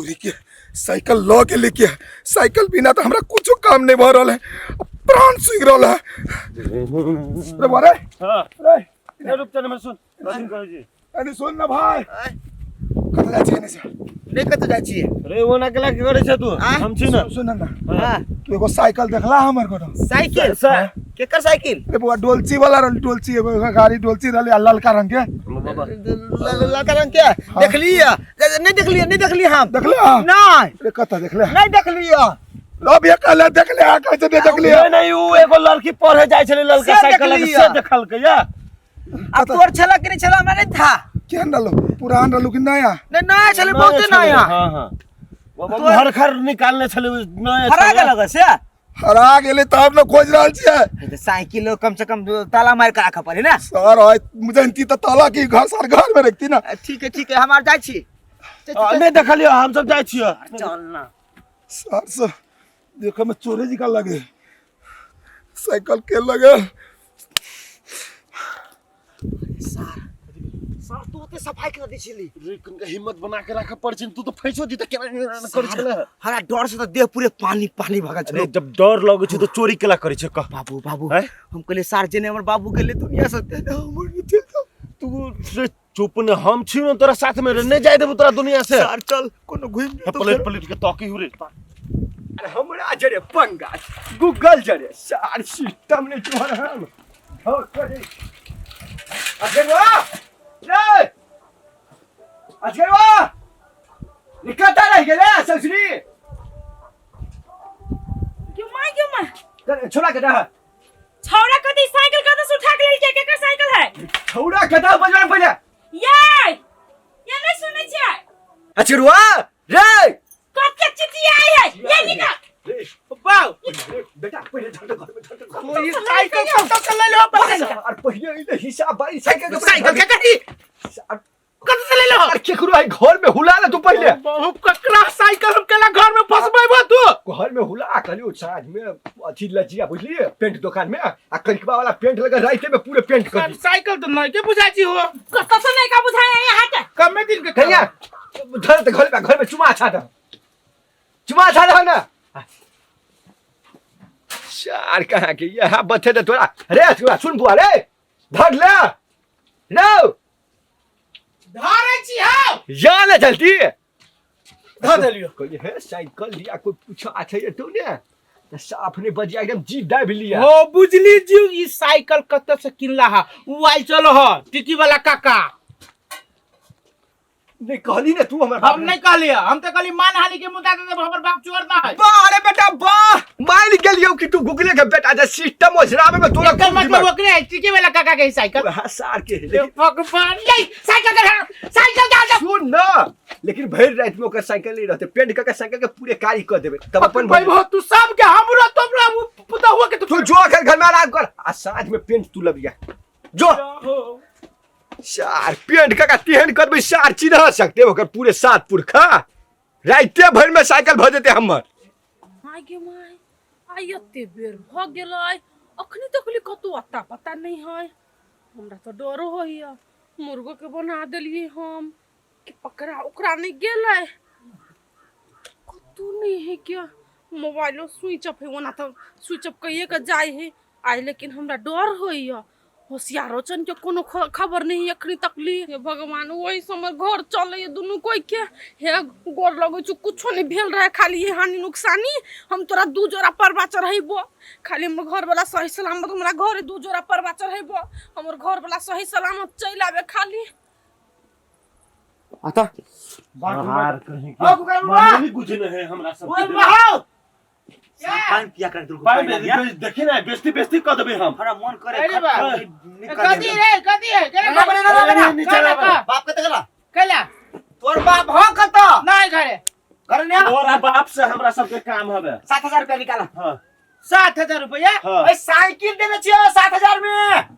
तोरी के साइकिल लऽ के लेके साइकिल बिना तो हमरा कुछो काम नहीं भऽ रहल है, प्राण सूखि रहल है। रे बा रे। हाँ। रे। ए, रुक चल, सुन सुन कहै छी। अरे सुन ना भाई, कतऽ जाइ छी एने से? नहि, कतऽ जाइ छियै? रे, ओना केला की करै छ तू? आँय? हम छी ना। सुन ना। हाँ। तू एगो साइकिल देखला हमर कोनो? साइकिल? केकर साइकिल? रे बुआ, डोलची वाला रहल, डोलची, एगो एगो गाड़ी डोलची रहल आ ललका रंग के। ललका रंग के देखलियै? नहि देखलियै, नहि देखलियै हम। देखले? नहि। रे, कतऽ देखले? नहि देखलियै। अब ये कहले देखले आ, कहै छै नहि देखलियै। नहीं नहीं, उ एगो लड़की पढ़े जाइ छलै ललका से साइकिल लगे, देखलियै। से देखलकै या। आ तोर छला कि नहि छला, हमरा नहि था। केहन रहलो? पुरान रहलो कि नया? नहि, नया छलै, बहुते नया। हाँ हाँ, वो घर घर निकालने छलै, उ नया हरा छलै। गेलक से? हरा गेलै तब ने खोज रहल छियै। तऽ साइकिल कम से कम ताला मारि कऽ राखऽ पड़े ने। सर, आइ जानती तऽ ताला की घर सर घर में रखती ना। ठीक है, ठीक है, हम आर जाइ छी। आ, नहि देखलियै, हम सब जाइ छियै। चल ना। सर सर, देखे में चोरे जी का लगे, साइकिल के लगे। सर सर, तू ओते सफाई कर दै छली। रे, कनिका हिम्मत बना के राखऽ पड़ै छै। तू तऽ फैसो जी तऽ केना केना करै छलै। हमरा डर से तऽ देह पूरे पानी पानी भऽ गेल अरे छलै। जब डर लगै छै तऽ चोरी केला करै छै, कह? बाबू, बाबू। हैं? हम कहलियै सार जेने हमर बाबू गेलै दुनिया से, तेने हमर भी चलि जाउ। तू रे चुप ने, हम छी ने तोरा साथ में रे, नहि जाय देबो तोरा दुनिया से। सर, चल कोनो घुमि जेतौ। पलट फेर। पलट के ताकी हु रे। अरे हमरा जरे पंगा गूगल जरे सार सिस्टम नहीं चुहर हम हो करे। अजगरवा रे, अजगरवा निकलता रह गेले ससुरी। क्यों माँ, क्यों माँ? छोड़ा के रह। छौड़ा कथी साइकिल कतऽ से उठा के लेलकै? केकर साइकिल है? छौड़ा कता बजवान पहिले। ये ये नहीं सुनै छियै? अजगरवा रे। कते चिचियाई है ये, निकल। रे बाऊ। बेटा, पहिले झट घर में, झट घर में। ई साइकिल कतऽ से लेलहो पहिले? और पहिले ई हिसाब बाई साइकिल के। साइकिल के कथी कतऽ से लेलहो? अरे केकरो है घर में हुला ले तू पहिले। बहु, ककरा साइकिल हम केला घर में फंसबैबो तू? घर में हुला कहलियो, साँझ में अथी लजिया बुझलिए पेंट दुकान में आ करिकबा वाला पेंट लगा राइते में पूरे पेंट कर दी। साइकिल तो नहीं के बुझाई छी हो। कतऽ से नहीं का बुझाई है यहाँ के? कमे दिन के। कहिया धर त घर में, घर में चुमा छा दे, चुमा छा दे ना सार कहाँ के यहाँ बथे दे तोरा रे। तोरा सुन बुआ रे, धर ले लो। धरै छी हौ। या ना जल्दी। धर देलियो। कोई है साइकिल लिया, कोई पूछा अच्छा ये तो ने तो साफ नहीं बजिया, एकदम जी दाबि लिया। हो बुझली जी, ई साइकिल कतऽ से किनला हा? उ आइल चलो ह टिकी वाला काका। नहीं कहली ना तू हमर हम नहीं कहलिए, हम तो कहली मान हानि के मुद्दा दे देब, हमर बाप चोर ना है। वाह अरे बेटा वाह, मान गेलियौ कि तू गूगले के बेटा जे सिस्टम ओझराबे में तोरा एकर खूब मतलब दिमाग। ओकरे है, टिकी वाला काका के ही साइकिल। हाँ सार के है, हे लेकिन भगवान, ये साइकिल के, साइकिल के आ जा। सुन ना, लेकिन भरि राति में ओकर साइकिल नहीं रहते, पेंट कऽ के साइकिल के पूरे कारी कऽ देबै तब अपन भाई भो, तू सब के हमरो तोमरा उ पुतहुआ के। तू जो घर घर में आराम कर आ साँझ में पेंट तू लबिया जो। सार पेंट कऽ के तेहन करबै सार चिन्ह सकते ओकर पूरे सात पुरखा, राइते भरि में साइकिल भऽ जेतै हमर। माय गे my, आइ एते बेर भऽ गेलै, अखनी तकली कतौ अता पता नहीं है। हमरा तऽ डरो होइया, मुर्गो के बना देलियै हम कि पकड़ा ओकरा नहीं गेलै। कतौ नहीं है क्या? मोबाइलो स्विच ऑफ है, ओना तऽ स्विच ऑफ कइए के जाइ है आइ, लेकिन हमरा डर होइया। होशियारो चन के कोनो खबर नहीं है अखनी तकली। हे भगवान, वही समय घर चले दुनू कोई के। हे गोर लगै छु, कुछो नहीं भेल रहे, खाली ये हानि नुकसानी। हम तोरा दू जोड़ा परबा चढ़ैबो, खाली हमर घर वाला सही सलामत हमरा घरे दू जोड़ा परबा चढ़ैबो, हमर घर वाला सही सलामत चलि आबे खाली। आता। बाहर कहीं ओ गुगल बाबा। मामूली कुछ नहीं है हमरा सब। ओए बहाओ। पानि पिया कर दुर्गो। पाई पानि लिया। देखी ना, बेइज्जती बेइज्जती कऽ देबै हम। हमरा मन करे अरे बा। निकल। कथी रे, कथी है? केना? ना, ना, ना, ना, ना। नीचा ला। बाप कतऽ गेला? कैला? तोर बाप हो कतऽ? नहीं घरे। घर ने आ। तोरा बाप से हमरा सबके काम हवे। 7,000 रुपया निकाला। हाँ। 7,000 रुपया? हाँ। ए साइकिल देने छियै 7,000 में।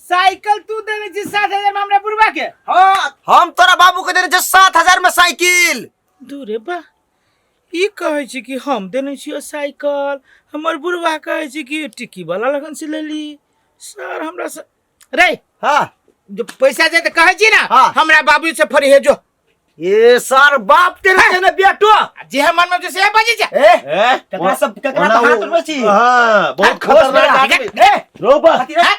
साइकिल तू देने छी 7,000 में हमरा बुढ़वा के? हाँ, हम तोरा बाबू के देने छियै 7,000 में साइकिल। दूरे बा, ई कहै छी कि हम देने छियो साइकिल, हमर बुढ़वा कहै छी कि टिकी वाला लगन से लेली। सर हमरा से रे। हाँ। जो पैसा दे तऽ कहै छी ना। हाँ। हमरा बाबू से फरिहे जो। ए सर बाप तेरे छै ने बेटो। जे हम मन में से बजे छै। ए ए ककरा सब ककरा ओना तऽ हाथ ओ- उठबै छी? हाँ, बहुत खतरनाक आदमी। ए रोबा कथी रे?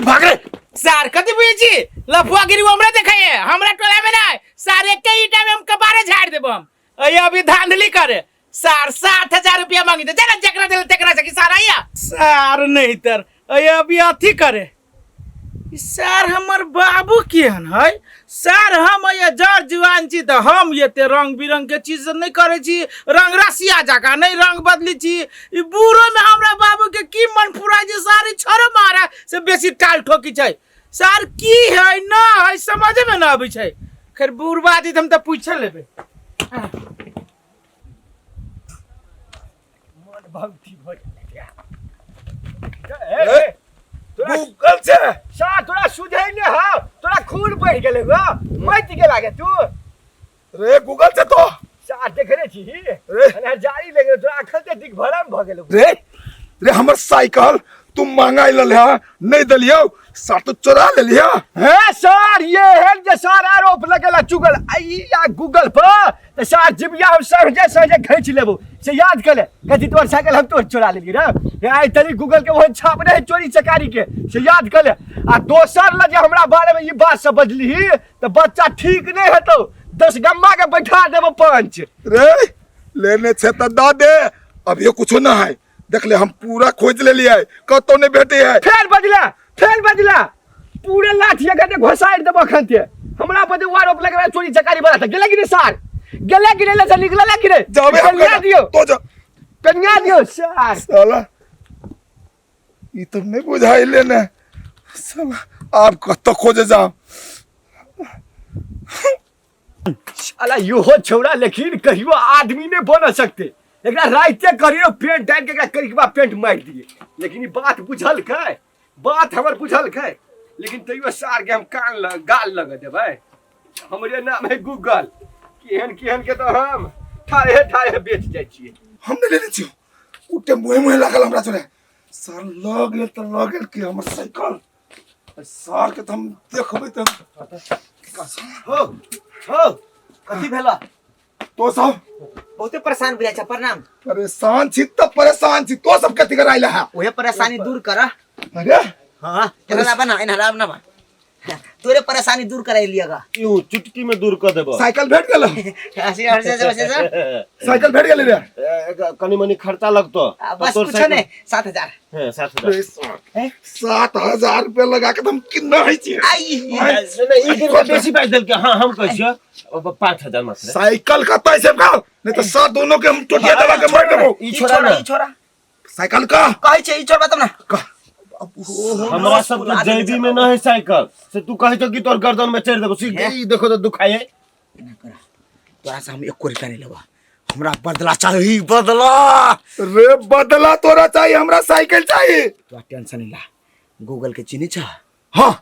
भाग रे। सार कथी बुझै छी लफुआ गिरी हमरा देखैए हमरा टोला में नहीं सार एके ईटा में हम कपारे झाड़ देब हम। अये अभी धांधली करे सार 7,000 रुपया मांगी दे जरा जकरा देले तकरा से कि सार आइया सार नहीं तर अये अभी अथी करे ई सार हमर बाबू केहन है सार हम अये जर जुआन छी तऽ हम एते रंग बिरंग के चीज नहीं करे छी रंग रसिया जकाँ नहीं रंग बदली छी ई बूढ़ो में हमरा बाबू के की मन फुरा जे सारी छोड़ो मारा से बेसी टाल ठोकी छै सार की है ना है समझे में ना आबै छै। खैर बूढ़बा आदमी तऽ हम तऽ पूछे लेबै। मन भक्ति भऽ गेलै। ए, तोरा गूगल छै। सा तोरा सुझै ने हौ, तोरा खून बढ़ि गेलै गो, मति गेला गे तू। रे गूगल छै तो। सा देखने छी रे। अनहर जारी लगे तोरा अखन ते दिग्भरम भऽ गेलौ। रे रे हमर साइकिल तू मंगाई लेलिया नहीं देलियौ सार तू चोरा लेलिया। हे सर ये है जे सर आरोप लगेला चुगल आई या गूगल पर त सर जिबिया हम सहजे सहजे खींच लेबो से याद कर ले कथी तोर साइकिल हम तोर चोरा लेली रे। हे आई तनी गूगल के ओहन छाप रहे चोरी चकारी के से याद कर ले। आ दोसर ल जे हमरा बारे में ई बात सब बजली त बच्चा ठीक नहीं हेतौ 10 गम्मा के बैठा देबो पंच। रे लेने छे त द दे अब ये कुछो ना है देख ले हम पूरा खोज ले लिया है कतौ नहीं भेटे है। फेर बजला फेर बजला पूरे लाठी अगर घोसाइर देबो अखन ते हमरा पर जे आरोप लगेला चोरी चकारी वाला त गेले कि नहीं सर गेले कि नहीं ले निकलला कि नहीं जाबे हम कन्या दियो तो जा कन्या दियो सर। साला ई तो नहीं बुझाइले ने साला आप कत खोजे जाओ। साला यो छौड़ा लेकिन कहियो आदमी नहीं बन सकते एकरा राइते करियो पेंट डाल के एकरा करिकबा पेंट मार दिए लेकिन ई बात बुझल कै बात हमर बुझल कै लेकिन तैयो सार के हम कान लग गाल लग देबै। हमरे नाम है गूगल केहन केहन के तो हम ठाढ़े ठाढ़े बेच जाइ छियै। हम नहीं लेने छियो उठे मुहे मुहे लागल हमरा जोरे सर लग गेल त लग गेल कि हमर साइकिल सर के त हम देखबै त हो हो कथी भेला तो सब बहुते परेशान बुझाइ छै। प्रणाम। परेशान छी त परेशान छी तो सब कथी कराइला है ओहे परेशानी दूर कर। अरे हां एना बना एना बना तोरे परेशानी दूर कराइ लियगा you चुटकी में दूर कर देबो। साइकिल भेट गेल। हंसी हंसी हंसी हंसी। साइकिल भेट गेल रे। कनी मनी खर्चा लगतो। बस तोर कुछ साइकिल- नहीं 7,000। हां, 7,000। 7,000 रुपया लगा के हम कितना है छी। आई। नहीं, नहीं, ई किनका बेसी पैसा देलके। हां, हम कहै छियो, अब 5,000 मात्र। साइकिल का पैसे का नहीं तो सात दोनों के हम टोटिया दबा के मार देबो। ई ई छोड़ा छोड़ा ना। ई छोड़ा। साइकिल का कहै छै ई छोड़बा तब ना। हमरा सब के जेबी में न है साइकिल से तू कहै छौ कि तोर गर्दन में चढ़ देबो। ई देखो तो दुखाए। एना करा तोरा से हम 1 रुपया नहीं लेबा हमरा बदला चाहिए बदला। रे बदला तोरा चाहिए हमरा साइकिल चाहिए। तोरा टेंशन नहीं ला गूगल के चिन्ह छ। हां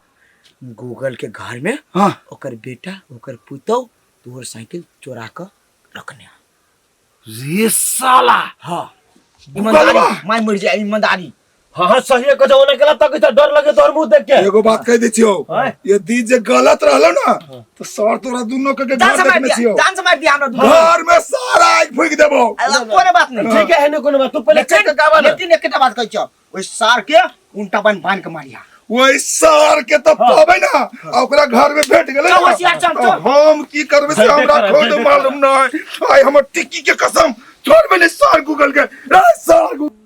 गूगल के घर में हां ओकर बेटा ओकर पुतौ तोहर साइकिल चोरा के रखने। रे साला। हां गूगलवा। ईमानदारी माय मर जाए ईमानदारी। हां हां सही है कहो ओना केला तक डर लगे तोहर मुंह देख के। एगो बात कह दै छियौ यदि जे गलत रहलो ना तो सर तोरा दुनो के जान घर से मार देखने दिया छियौ जान से मार दिया हमरा दुनो। घर में सारा आग फूक देबो। अरे कोनो बात नहीं। ठीक है ने कोनो बात तू पहले चेक के आवा ना। लेकिन एकटा बात कहै छियौ ओइ सार के उल्टा बान्ह बान्ह के मारिया। वही सार के तो पाबै ना आ ओकरा घर में भेट गेलै चल, ना, होशियार, चल, तो चल। हम की करबै से झटे हमरा करा, खुद झटे मालूम करा। नहीं। आइ हमर टिक्की के कसम छोड़बै नहीं सार गूगल के। रे सार गूगल।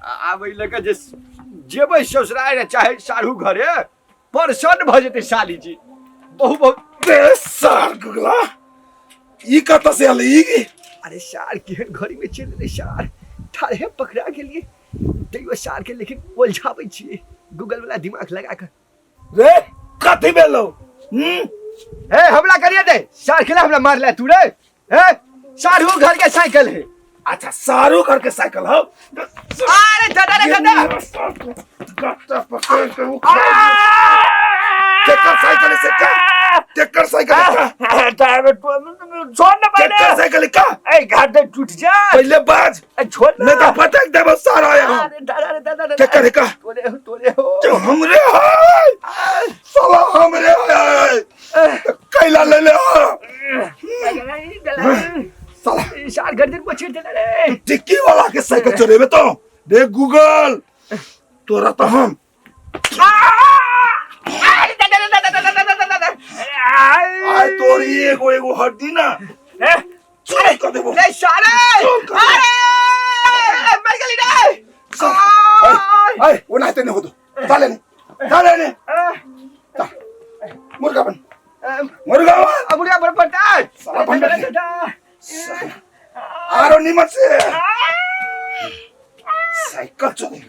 आब एहि लऽ कऽ जे जेबै ससुरारि चाहे साढ़ू घरे परेशान भऽ जेतै साली जी बहुत बहुत। रे सार गुगला ई कतऽ से आयल ई? अरे सार केहन घड़ी में चलि एलै सार ठाढ़े पकड़ा गेलियै तैयो सार के लेकिन उलझाबै छियै गूगल वाला दिमाग लगा कऽ। रे कथी भेलौ? हे हमरा करिए दे सार केला हमरा मारला तू रे। हे साढ़ू घर के साइकिल है। अच्छा सारू घर के साइकिल हो। अरे दादा रे दादा। गट्टा पकड़ के उखाड़। केकर साइकिल है से का? केकर साइकिल है का? छोड़ ना पहले। केकर साइकिल है का? ए घाट टूट जा। पहले बाज। ए, छोड़ ना। नहीं तो पटक देबो सारा यहाँ। अरे दादा रे दादा रे। केकर है का? तोरे हो, तोरे हो। जो हमरे है। साला हमरे है। कैला ले ले साला। सार गर्दन को छेड़ देला रे। टिक्की वाला के साइकिल चोरेबे तो देख गूगल तोरा तो हम आय तोरी एगो एगो हड्डी ना चोरी कर देबो। रे सारे, अरे मर गेली रे। आय ओनाहिते नहि होतो, चाले ने चाले ने मुर्गा बन, मुर्गा बन। मुर्गा बन पड़ता। साला बन आरो निमन से साइकिल चोरी।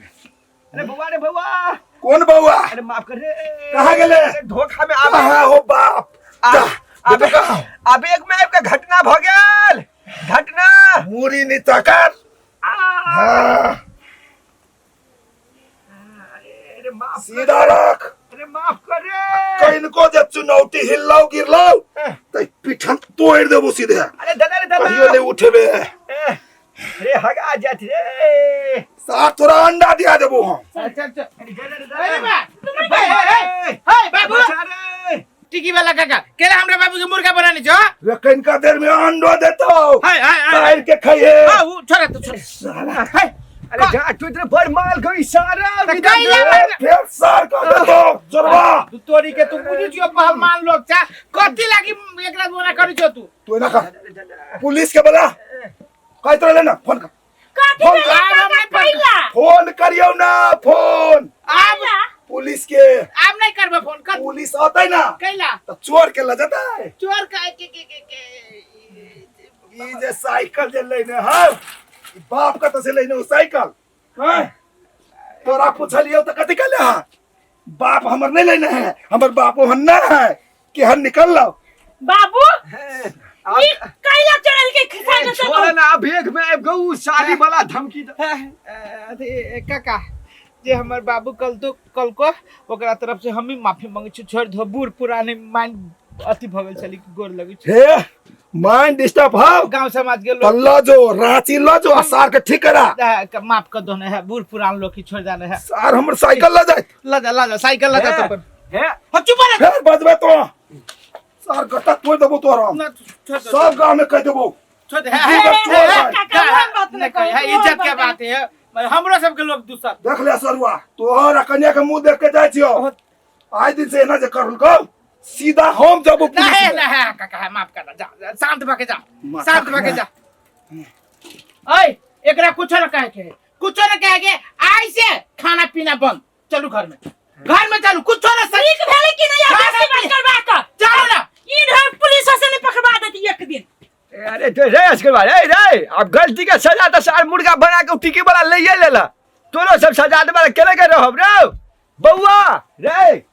अरे बउआ रे बउआ। कौन बउआ? अरे माफ कर रे। कहाँ गेले? धोखा में आबे। कहाँ हो बाप? आबे आबे एक में आपका घटना भ गेल, घटना। मुरी नीचा कर। हां अरे माफ सीधा रख। अरे माफ कर रे। कइनको जे चुनौती हिल्लाउ गिरलाउ त पीठन तोड़ देबो सीधे। अरे दादा रे दादा, कहियो नहीं उठेबे। अरे हगा जात रे। साथ तोरा अंडा दिया देबो हम। चल चल चल। अरे बा हे बाबू, टिकी वाला काका केला हमरा बाबू के मुर्गा बनाने छो। रे कइनका देर में अंडो देतो। हाय हाय हाय काट के खाइए। हां उ छोड़ा तो छोड़ा साला। हाय अरे जा तू इतना बड़ माल गई सारा। कैला फिर सार कर देतो जोरबा। तू तोरी के तू बुझी छियो पहलवान लोग चा कथी लागी एकरा बोला करी छो तू। तू ना कर पुलिस के बोला कहत रहले ना फोन कर। कथी भेलै? फोन करियो ना फोन। आब पुलिस के आब नहीं करबे फोन कर। पुलिस आते ना कैला तो चोर के ल जता। चोर का के के के ई जे साइकिल जे लेने है बाप का तो से लेने साइकिल हैं तोरा पूछलियो तो कथि कहले हां बाप हमर नहीं लेने है, हमर बाप ओहन ना है कि हम निकल लो। बाबू ई कैला चढ़ल के साइकिल से? छोड़ ना भेग में आबि गऊ साली वाला धमकी। अरे काका जे हमर बाबू कल तो कल को ओकरा तरफ से हम ही माफी मांगे छी, छोड़ दो बूढ़ पुराने माइंड अति भगल चली गोर लगे छी। हे माइंड डिस्टर्ब हो गांव समाज के लोग तल्ला जो रांची ल जो सार के ठीक करा। माफ कर दो है बूढ़ पुरान लोग की छोड़ जाने है। सार हमर साइकिल ल जाए। ल जा ल जा साइकिल ल जा तो पर हे हो चुप रह। फिर बजबे तो सार गट्टा तोड़ देबो तोरा हम। सब गांव में कह देबो। छोड़ दे। इज्जत के बात है हमरो सब के लोग दूसर देख ले सरुआ तोहर कन्या के मुंह देख के जाय छियो। आइ दिन से एना जे करलको सीधा हम जबो पुलिस। नहीं नहीं काका माफ कर जा, शांत भके जा, शांत भके जा। ओए एकरा कुछ न कहे के, कुछ न कहे के, आई से खाना पीना बंद, चलू घर में, घर में चलू, कुछ न ठीक भेलै कि नहीं? बेसी बात करबा के चलो ना, ई ढेर पुलिस से नहीं पकड़वा देती एक दिन। अरे रे असगरवा रे रे, अब गलती के सजा तो सार मुर्गा बना के टिकी वाला लइए लेला, तोरो सब सजा दे वाला केले के रहब रे बउआ रे।